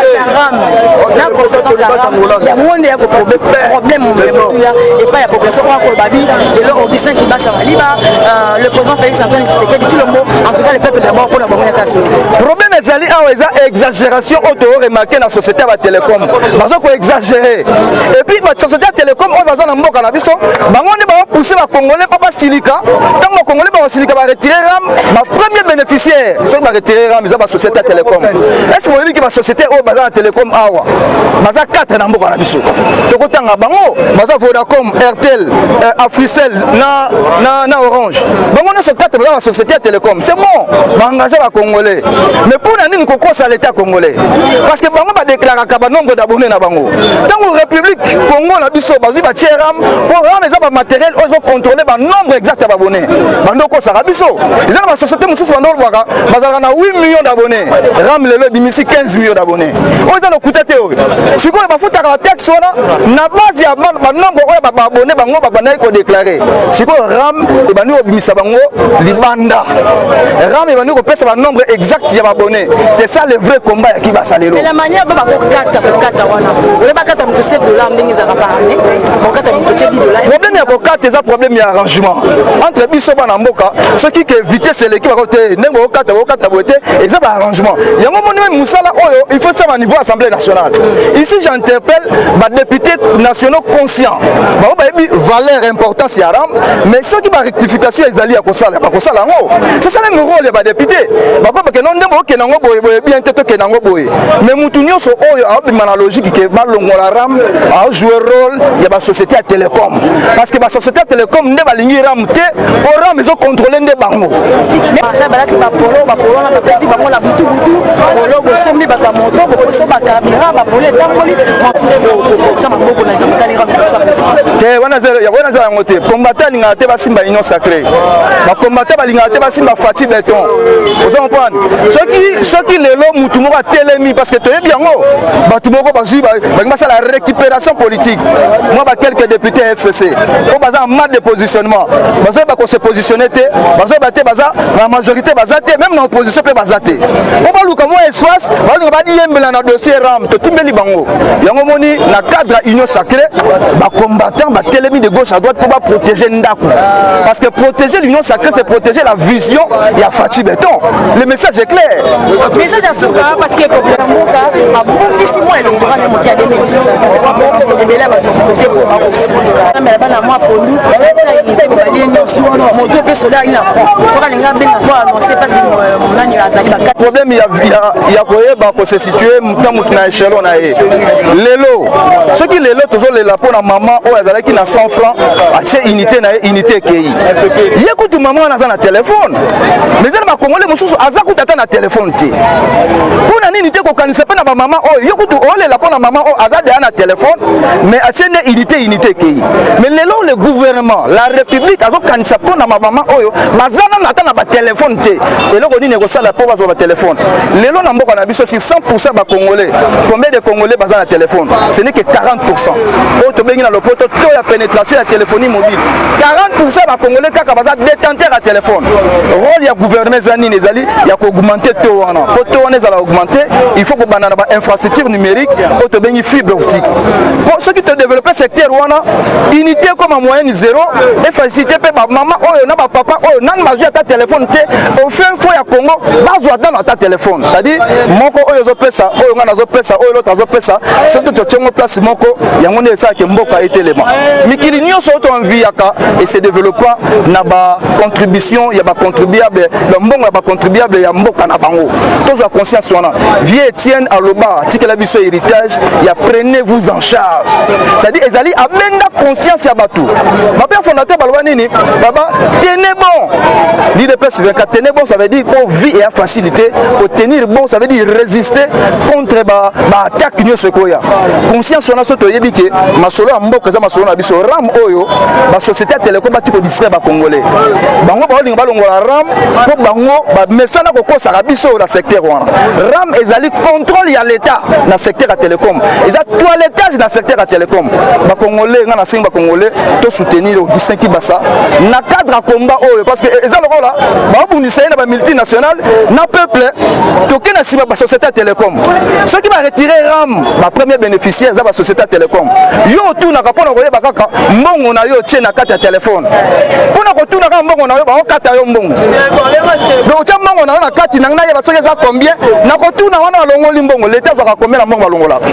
Speaker 3: Na conséquence ya RAM, yango nde ya problème ya motuya epai ya population oyo akoloba bi lelo Augustin Kibasa Maliba, le président Félix Antoine Tshisekedi Tshilombo, en tout cas le peuple d'abord mpona bango ya kasi.
Speaker 16: Problème ezali awa, eza exagération oyo toremarquer na société ya batelecom. Baza koexagérer. Et puis basociété ya télécom oyo baza na mboka na biso, bango nde baopousser bacongolais mpo basilika. Ntango bacongolais bakosilika, baretirer RAM, bapremier bénéficiaire soki baretirer RAM eza basociété ya télécom. Est ce boyebi ke basociété oyo baza na télécom awa baza 4 na mboka na biso? Tokotanga bango: baza Vodacom, Airtel, Africell na Orange. Bango nyonso 4 baza basociété ya télécom. C'est bon, baengage bacongolais, mais mpo na nini kokosa l'État congolais? Parce que bango badéclaraka banombre d'abonné na bango. Ntango République Congo na biso bazwi batie RAM, mpo RAM eza bamatériel oyo ezocontrôle banombre exact ya baabonné, bando okosaka. bakosaka biso. Eza na basociété mosusu bando olobaka bazalaka na 8 millions d'abonnés, RAM lelo ebimisi 15 millions d'abonnés. Oyo eza lokuta te. Oyo sikoyo bafutaka bataxe wana na base ya banombre oyo baabonné bango babandaki kodéclarer. Sikoyo RAM ebandi kobimisa bango libanda, RAM ebandi kopesa banombre exact ya baabonné. C'est ça le vrai combat ya Kibasa lelo.
Speaker 17: Mais la manière dont bazokata, kokata wana, ole bakata moto 7 $ ndenge ezalaka par année, bakata moto tie 10 $.
Speaker 16: Problème ya kokata eza problème ya arrangement entre biso bana mboka. Soki ke vitesse eleki, bako te ndenge okata, okata boye te. Eza baarrangement yango. Moni meme mosala oyo, il faut sala niveau Assemblée nationale. Ici, j'interpelle badéputés nationaux conscients, bango bayebi valeur, importance ya RAM. Mais soki barectification ezali ya kosala, bakosala yango. C'est ça même rôle ya badéputé. Bako bakende nde bokende yango boye boye bien te, tokende yango boye. Mais mutu nyonso oyo aobima na logique ke balongola RAM, aojouer rôle ya basociété ya télécom, parce que basociété ya télécom nde balingi RAM te, po RAM ezocontrôle nde bango.
Speaker 17: Basali balati bapolo, bapolo wana bapesi bango na butubutu. Polo bosombi, bato ya moto boposo bacarburant, bapolo etamboli kotia maboko na likambo etali RAM liboso ya président.
Speaker 16: Te, wana eza yango te. Combattant alingaka te basimba Union sacrée, bacombattant balingaka te basimba Fatshi Béton. Oza comprendre? Soki lelo mutu moko atelemi, parce que toyebi yango, bato moko bazwi, balingi basala récupération politique, mwa ba quelques députés ya FCC oyo baza en mal de positionnement, bazoyeba kose positionner te, bazoyeba te, baza na majorité, baza te même na opposition mpe baza te, po baluka mwa espace, balinga badiyembela na dossier RAM. Totimbeli bango yango. Moni na cadre ya Union sacrée, bacombattant batelemi de gauche à droite mpo baprotéger ndako, parce que protéger l'Union sacrée, c'est protéger la vision ya Fatshi Béton. Le message est clair.
Speaker 17: Message ya suka, parce que population mboka abongisi mwa électorat ne moki ya 2023, ebele ya bato vote mpo bakositika mela bana mwa pondu tia unité, bobalie nyonso moto mpe soda ali na front, soki alingi abenga mpo annonce mpasi nani azali bakati.
Speaker 16: Problème ya koyeba kose situer ta motu na échelon na ye. Lelo, soki lelo tozolela mpo na mama oyo azalaki na 100 franc, atie unité na ye, unité ekei ye kutu. Mama wana aza na telefone, mais eza na bakongole mosusu aza kutu ata na telefone te. Mpo na nini te kokanisa mpe na bamama oyo? Yo kutu olela mpo na mama oyo aza deya na telefone, mais atie nde unité, unité ekei. Mais lelo le gouvernement, la République azokanisa mpo na bamama oyo baza nano ata na batelefone te. Eloko nini ekosala mpo bazwa batelefone? Lelo na mboka na biso, sur 100 bacongolais, combien de Congolais baza na telefone? Ce n'est que 40, oyo tobengi na lopoto taux ya pénétration ya téléphonie mobile. 40 ya bacongolais kaka baza détenteur ya telefone. Rôle ya gouvernement eza nini? Ezali ya koaugmenter taux wana. Po taux wana ezala augmenter, il faut kobanda na bainfrastructure numérique oyo tobengi fibre optique, po soki todéveloppe secteur wana, unité ekoma moyenne zéro, efacilité mpe bamama oyo na bapapa oyo nani bazwi ata telefone te au fin fond ya Congo, bazwa nano ata telefone. C'est-à-dire moko oyo ozopesa, oyo ngai nazopesa, oyo l'autre azopesa, soki totiongo place moko, yango nde esalaka mboka etelema. Mikili nyonso oyo toenviaka ese développa na bacontribution ya bacontribuable, mbongo ya bacontribuable ya mboka na bango. Tozwa conscience wana. Vieux Etienne aloba, atikela biso héritage ya "prenez vous en charge", c'est-à-dire ezali abenda conscience ya bato. Bapère fondateur baloba nini? Baba tenez bon, l'UDPS 24, tenez bon, ça veut dire pour vie et facilité tenir bon, ça veut dire résister contre baattaque nyonso ekoya. Conscience wana, so toyebi ke masolo ya mboka eza masolo na biso. RAM oyo, basociété ya télécom bati kodistraire bacongolais. Bango baolinga balongola RAM mpo bango bamesana kokosaka biso na secteur wana. RAM ezali contrôle ya l'État na secteur ya télécom, eza toilettage na secteur ya télécom. Bacongolais, nga nasengi bacongolais tosoutenir Augustin Kibasa na cadre ya combat oyo, parce que eza lokola baobundisa ye na bamultinational na peuple. Toke na nsima basociété ya télécom. Soki baretire RAM, bapremier bénéficiaire eza basociété ya télécom. Yo otunaka mpona koyeba kaka mbongo na yo otie na kati ya telefone, mpona kotuna kaka mbongo na yo, baokata yo mbongo. Donc otya mbongo na yo na kati na ngai, nayeba soki eza combien. Na kotuna wana, balongoli mbongo, leta azwaka combien na mbongo balongolaka?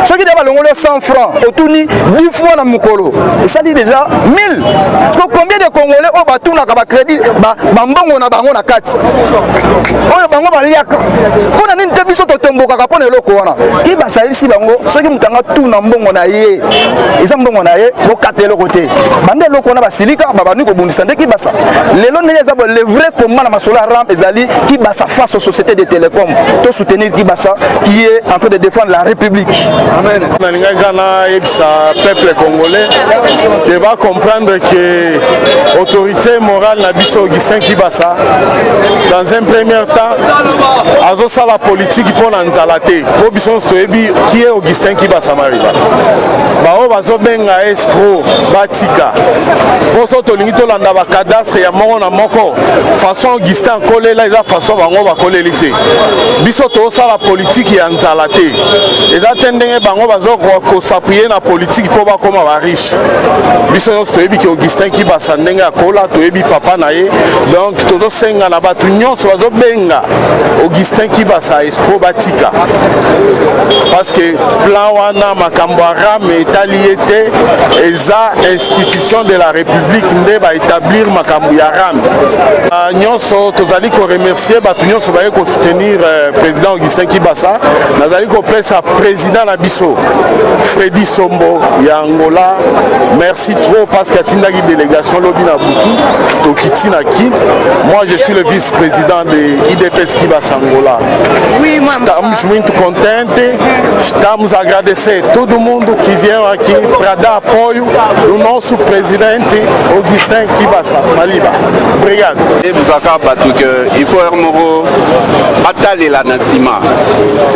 Speaker 16: Soki de balongoli yo 100 francs, otuni 10 fois na mokolo, esali déjà 1000. So combien de Congolais oyo batunaka bacrédit, bambongo na bango na kati oyo bango baliaka? Mpo na nini te biso totombokaka mpo na eloko wana? Ki basayebisi bango, soki moto anga tuna mbongo na na ye, eza mbongo na ye, bokata eloko te. Banda eloko wana basilika, babandi kobundisa nde Kibasa. Lelo ndenge eza boye, le vrai combat na masolo ya RAM ezali Kibasa face aux sociétés de télécom. To soutenir Kibasa qui est en train de défendre la République.
Speaker 1: Nalingaki kaka nayebisa peuple congolais ke bacomprendre ke autorité morale na biso Augustin Kibasa, dans un premier temps, azosala politike mpo na nzala te, mpo biso nyonso toyebi qui est Augustin Kibasa Mariba. Baoyo bazobenga escroc batika, mpo so tolingi tolanda bacadastre ya moko na moko, façon Augustin akolela eza façon bango bakoleli te. Biso tozosala politike ya nzala te, eza te ndenge bango bazokos'appuyer na politike mpo bakóma bariche. Biso nyonso toyebi ke Augustin Kibasa ndenge akola, toyebi papa na ye. Donc tozosenga na bato nyonso bazobenga Augustin Kibasa escroc batika, parce que plan wana, makambo ya RAM etali ye te. Eza institution de la République nde baétablir makambo ya RAM. Nyonso tozali koremercier bato nyonso baye kosoutenir président Augustin Kibasa. Nazali kopesa président na biso Fredi Sombo ya Angola merci trop, parce que atindaki délégation lobi na butu, tokiti na Kin. Moi, je suis le vice-président de UDPS Kibasa Angola.
Speaker 5: Oui, moi,
Speaker 1: Estamos muito contentes, estamos a agradecer todo mundo que veio aqui para dar apoio do nosso presidente Augustin Kibasa Maliba. Obrigado.
Speaker 18: Eyebisaka bato ke il faut heure moko batalela na nsima.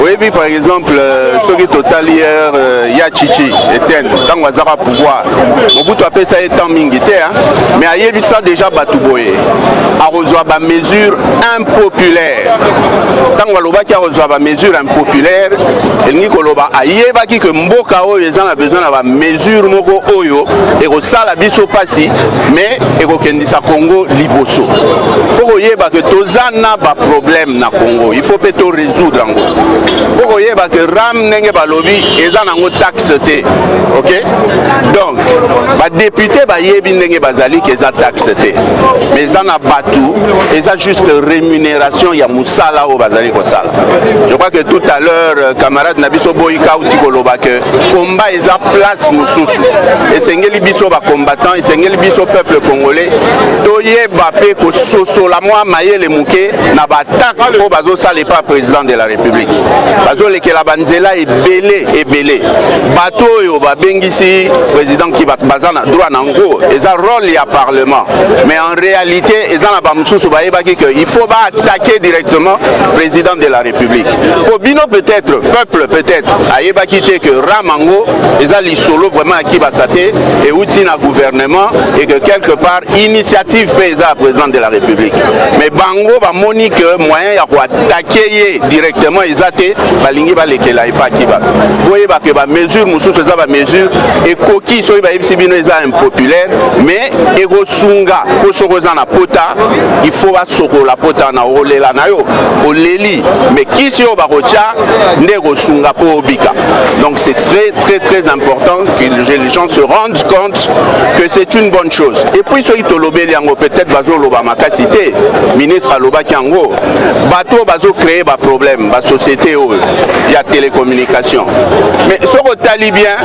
Speaker 18: Oyebi, par exemple, soki totali heure ya Chichi Etienne, ntango azaka pouvoir, Mobutu apesa ye temps mingi te, mais ayebisa déjà bato boye: akozwa bamesure impopulaire. Ntango alobaki akozwa bamesure impopulaire, elingi koloba ayebaki ke mboka oyo eza na besoin na bamesure moko oyo ekosala biso mpasi, mais ekokendisa Congo liboso. Faut koyeba ke toza na baproblème na Congo, il faut mpe to résoudre yango. Faut koyeba ke RAM, ndenge balobi, eza nango taxe te, ok? Donc badéputé bayebi ndenge bazali ke eza taxe te, mais eza na bato, eza juste rémunération ya mosala oyo bazali kosala. Je crois que tout à l'heure camarade na biso Boyika auti koloba ke combat eza place mosusu. Esengeli biso bacombattant, esengeli biso peuple congolais toyeba mpe kososola mwa mayele moke na baattaque oyo bazosala epa président de la République. Bazolekela banzela ebele ebele. Bato oyo babengisi président Kibasa baza na droit na yango, eza rôle ya parlement, mais en réalité eza na bamosusu bayebaki ke il faut baattaquer directement président de la République. Po bino peut-être, peuple peut-être ayebaki te ke RAM yango eza lisolo vraiment ya Kibasa te, euti na gouvernement et que quelque part initiative mpe eza ya président de la République. Mais bango bamoni ke moyen ya koattaquer ye directement eza te, balingi balekela epa Kibasa. Boyeba ke bamesure mosusu eza bamesure ekoki, soki bayebisi bino eza impopulaire, mais ekosunga. Mpo soki oza na pota, il faut basokola pota na olela na yo, oleli, mais kisi oyo bakotya nde ekosunga mpo obika. Donc c'est très très très important que les gens se rendent compte que c'est une bonne chose. Et puis soki tolobeli yango, peut-être bazoloba makasi te. Ministre alobaki yango, bato oyo bazocréer baproblème, basociété oyo ya télécommunication, mais soki otali bien,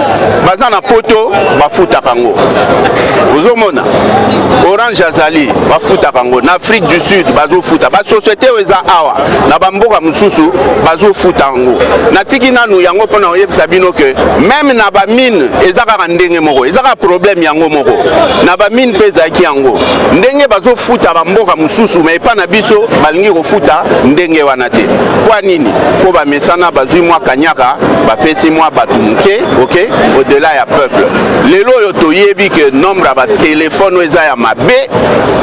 Speaker 18: baza na poto, bafutaka yango. Ozomona Orange azali, bafutaka yango na Afrique du Sud, bazofuta. Basociété oyo eza awa na bamboka mosusu bazofuta yango. Natiki nanu yango mpona koyebisa bino ke même na bamine eza kaka ndenge moko, eza kaka problème yango moko. Na bamine mpe ezalaki yango ndenge bazofuta bamboka mosusu, mais epa na biso balingi kofuta ndenge wana te. Mpo nini? Mpo bamesana, bazwi mwa kanyaka, bapesi mwa bato moke, ok, au-delà ya peuple. Lelo oyo toyebi ke nombre ya batelefone oyo eza ya mabe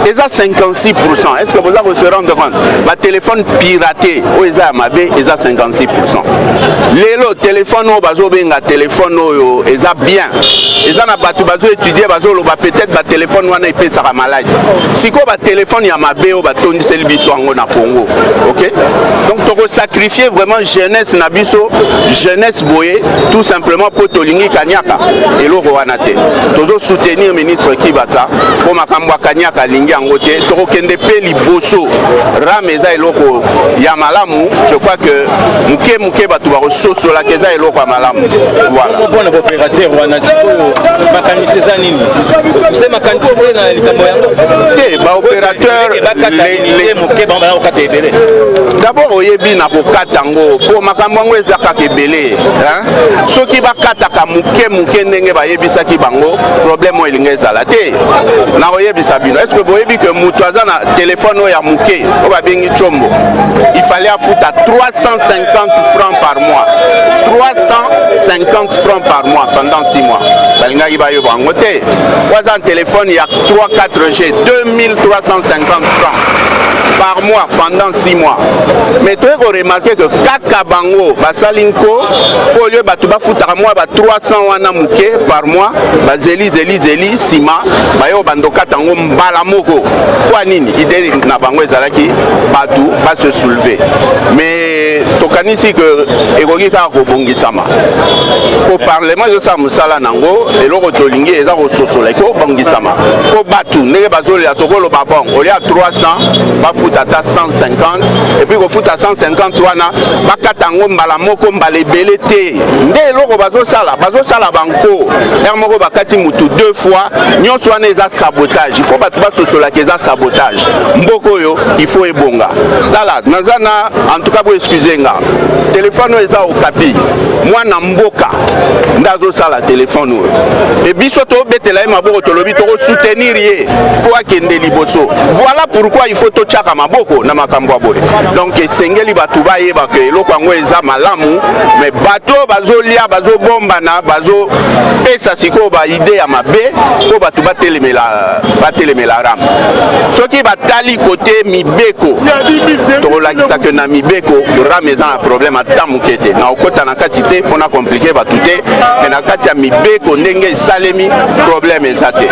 Speaker 18: eza 56. Est ce que boza kose rendre compte? Batelefone piraté oyo eza ya mabe eza 56. Lelo telefone oyo bazobenga telefone oyo eza bien, eza na bato bazoétudier, bazoloba peut-être batelefone wana epesaka maladi. Sikoyo batelefone ya mabe oyo batondiseli biso yango na Congo, ok? Donc tokosacrifier vraiment jeunesse na biso, jeunesse boye, tout simplement mpo tolingi kanyaka. Eloko wana te. Tozosoutenir ministre Kibasa mpo makambo ya kanyaka alingi yango te. Tokokende mpe liboso. RAM eza eloko ya malamu. Je crois que moke moke bato bakososolaka eza eloko ya malamu. Voilà.
Speaker 10: baopérateur wana sikoyo makanisi eza nini? Se makanisi te na likambo yango?
Speaker 18: Te, baopérateur
Speaker 10: moke, bango baza kokata ebele.
Speaker 18: D'abord oyebi na kokata yango, mpo makambo yango eza kaka ebele. Soki bakataka moke moke ndenge bayebisaki bango, problème oyo elingi ezala te. Nakoyebisa bino, est ce que boyebi ke moto aza na telefone oyo ya moke oyo babengi tshombo, il fallait afuta 350 francs par mois, 350 francs par mois pendant 6 mois? Balingaki bayoba yango te. Oyo aza na telefone ya 3 4G, 2350 francs par mois pendant 6 mois. Mais toye koremarquer que kaka bango basali nko mpo olie bato bafutaka mwa ba 300 wana moke par mois, bazeli zeli zeli, nsima baye bandokata yango mbala moko. Mpo nini? Idée na bango ezalaki bato base soulever. Mais tokanisi ke ekoki kaka kobongisama, po parlement ezosala mosala nango. Eloko tolingi eza kososola, eko kobongisama mpo bato ndenge bazolela. Tokoloba bon, olia 300, bafuta ata 150, et puis kofuta 150 wana, bakata yango mbala moko, mbala ebele te. Nde eloko bazosala, bazosala banko ere moko, bakati mutu deux fois. Nyonso wana eza sabotage. Il faut bato basosolaka eza sabotage. Mboka oyo il faut ebonga. Tala, naza na, en tout cas bo excuse nga, telefone oyo eza Okapi. Mwana mboka nde azosala telefone oyo, e biso tobetela ye maboko, tolobi tokosoutenir ye mpo akende liboso. Voilà pourquoi il faut totiaka maboko na makambo ya boye. Donc esengeli bato bayeba ke eloko yango eza malamu, mais bato oyo bazolia, bazobombana, bazopesa sikoyo baidées ya mabe mpo bato batelemela RAM. Soki batali kote mibeko, tokolakisa ke na mibeko RAM eza na problème ata moke te. Na okota na kati te mpona compliquer bato te, mais na kati ya mibeko ndenge esalemi, problème eza te.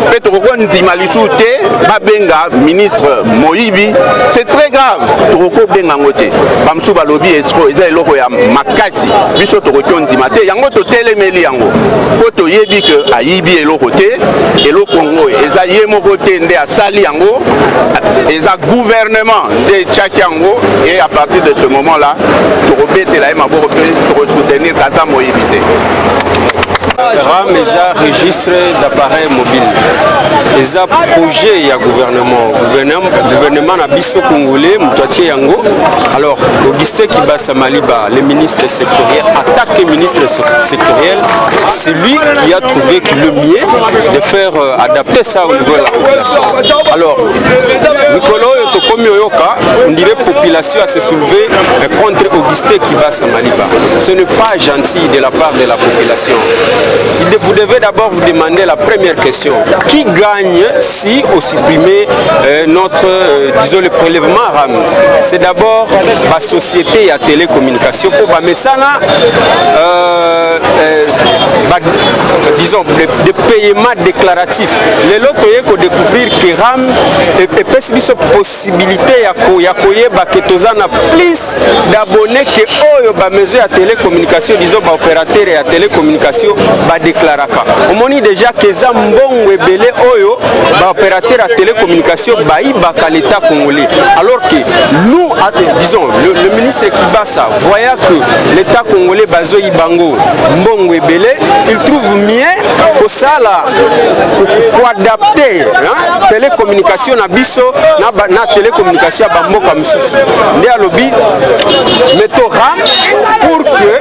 Speaker 18: Mpe tokokondima lisusu te babenga ministre moyibi, c'est très grave. Tokokobenga yango te. Bamosusu balobi escroc, eza eloko ya makasi. Biso tokoki ondima te yango, totelemeli yango mpo toyebi ke ayibi eloko te. Eloko yango eza ye moko te nde asali yango, eza gouvernement nde etiaki yango. Et à partir de ce moment là tokobetela ye maboko mpe tokosoutenir kaza moyibi te.
Speaker 19: RAM eza registre d'appareil mobile, eza projet ya gouvernement, gouvernement na biso congolais moto atie yango. Alors Augustin Kibasa Maliba, le ministre sectoriel, attaque ministre sectoriel, c'est lui qui a trouvé que le mieux de faire adapter ça au niveau de la population. Alors mikolo oyo tokomi oyoka, on dirait population a se soulevé contre Augustin Kibasa Maliba. Ce n'est pas gentil de la part de la population. Vous devez d'abord vous demander la première question: qui gagne si on supprimait notre, disons, le prélèvement RAM? C'est d'abord la société ya télécommunication pour bamesana, disons, de paiement déclaratif. Lelo toye kodécouvrir que RAM epesi biso possibilité ya koyeba ke toza na plus d'abonnés ke oyo bamaison ya télécommunication, disons baopérateur ya télécommunication badéclaraka. Omoni déjà ke eza mbongo ebele oyo baopérateur ya télécommunication bayibaka l'État congolais. Alors que nous, disons le ministre Kibasa, voyant que l'État congolais bazoyiba bango mbongo ebele, il trouve mieux kosala koadapter télécommunication na biso na télécommunication ya bamboka mosusu. Nde alobi mettons RAM pour que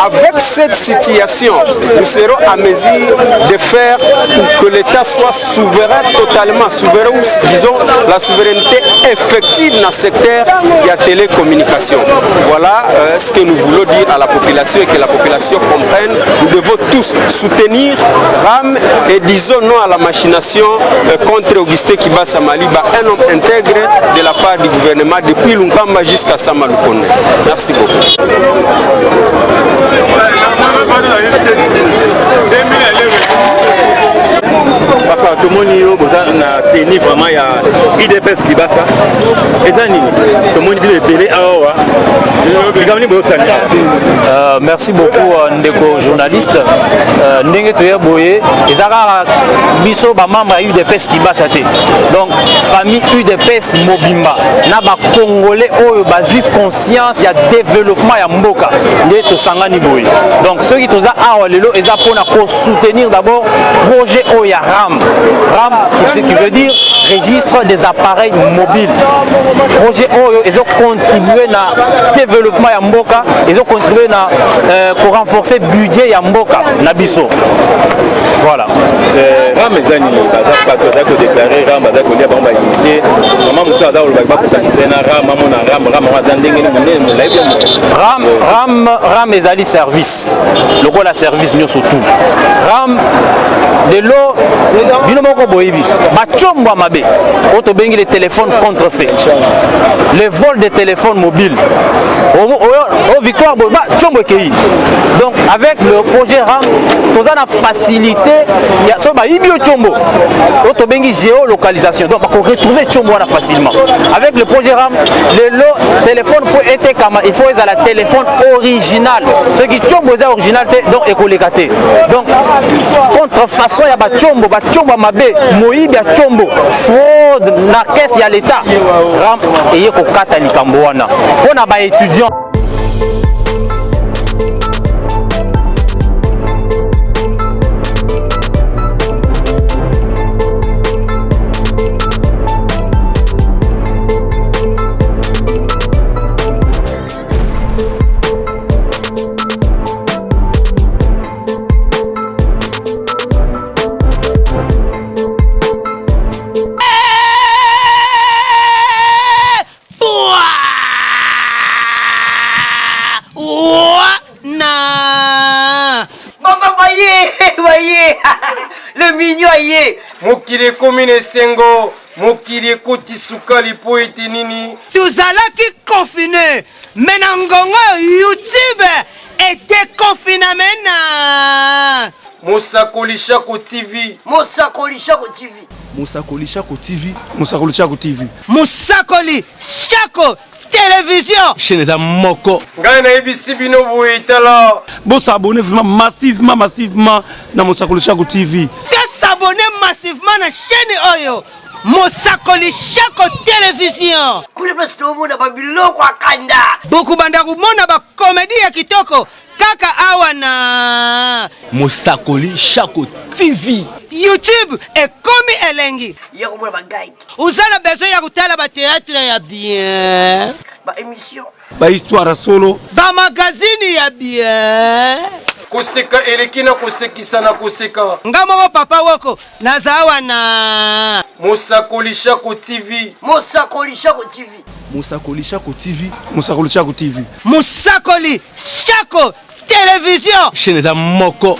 Speaker 19: avec cette situation nous serons à mesure de faire pour que l'État soit souverain, totalement souverain, ou disons la souveraineté effective dans le secteur de la télécommunication. Voilà ce que nous voulons dire à la population et que la population comprenne. Nous devons tous soutenir RAM et disons non à la machination contre Augustin Kibasa Maliba, un homme intègre de la part du gouvernement depuis Ilunkamba jusqu'à Sama Lukonde. Merci beaucoup.
Speaker 10: Papa, tomoni yo boza na tenue vraiment ya UDPS Kibasa. Eza nini? Tomoni bino ebele awa. Likambo nini boyosani?
Speaker 20: Merci beaucoup ndeko journaliste. Ndenge toya boye eza kaka biso bamembre ya UDPS Kibasa te, donc famille UDPS mobimba na bacongolais oyo bazwi conscience ya développement ya mboka nde tosangani boye. Donc soki toza awa lelo eza mpona kosoutenir d'abord projet oyo ya RAM. RAM, ce qui veut dire registre des appareils mobiles. Projet oyo ezocontribue na développement ya mboka, ezocontribue na korenforcer budget ya mboka na biso. Voilà.
Speaker 10: RAM eza nini? Baza bato bazali kodéclarer RAM, bazali kolia bango baunité. Mama mosusu aza kolobaki bakutanisa na RAM, amona RAM. RAM yango aza ndenge nini? Monene, molai bien?
Speaker 20: RAM, RAM, RAM ezali service lokola service nyonso tout. RAM lelo bino moko boyebi bacombo ya mabe oyo tobengi le téléphone contrefait, le vol de téléphone mobile oyo victoire boye bacombo ekei. Donc avec le projet RAM toza na facilité ya soki bayibi yo combo, oyo tobengi géolocalisation, donc bakoretrouver combo wana facilement avec le projet RAM. Lelo téléphone mpo etekama, il faut ezala téléphone original. Soki combo eza original te, donc ekoleka te. Donc contrefaçon ya bacombo, bacombo ya mabe, moyibi ya combo, fraude na caisse ya l'état, RAM eye kokata likambo wana mpo na baétudiant.
Speaker 5: Na
Speaker 6: Baba baye baye, le mignon aye.
Speaker 7: Mokili ekomi na esengo, mokili ekoti sukali mpo ete nini?
Speaker 5: Tozalaki confine, mais na ngongo oyo YouTube ete confiname na
Speaker 7: Mosakoli Shako TV.
Speaker 6: Mosakoli Shako TV.
Speaker 8: Mosakoli Shako TV. Mosakoli Shako TV.
Speaker 5: Mosakoli Shako Télévision.
Speaker 8: Chaîne eza moko.
Speaker 7: Ngai nayebisi bino boye, tala.
Speaker 8: Bosabonner vraiment massivement, massivement na Mosakoli Shako TV.
Speaker 5: Tosabonner massivement na chaîne oyo Mosakoli Shako Télévision.
Speaker 6: Kuna place tomona babiloko akanda.
Speaker 5: Bokobanda komona bacomédie ya kitoko kaka awa na
Speaker 8: Mosakoli Shako TV.
Speaker 5: YouTube ekomi elengi.
Speaker 6: Ya komona bagag.
Speaker 5: Oza na besoin ya kotala bateatre ya bien,
Speaker 6: baémission,
Speaker 8: bahistoire ya solo,
Speaker 5: bamagazini ya bien.
Speaker 7: Koseka eleki na kosekisa na koseka.
Speaker 5: Nga moko papa woko naza awa na
Speaker 7: Mosakoli Shako TV.
Speaker 6: Mosakoli Shako TV.
Speaker 8: Mosakoli Shako TV. Mosakoli Shako TV.
Speaker 5: Mosakoli Shako Télévision.
Speaker 8: Chaîne eza moko.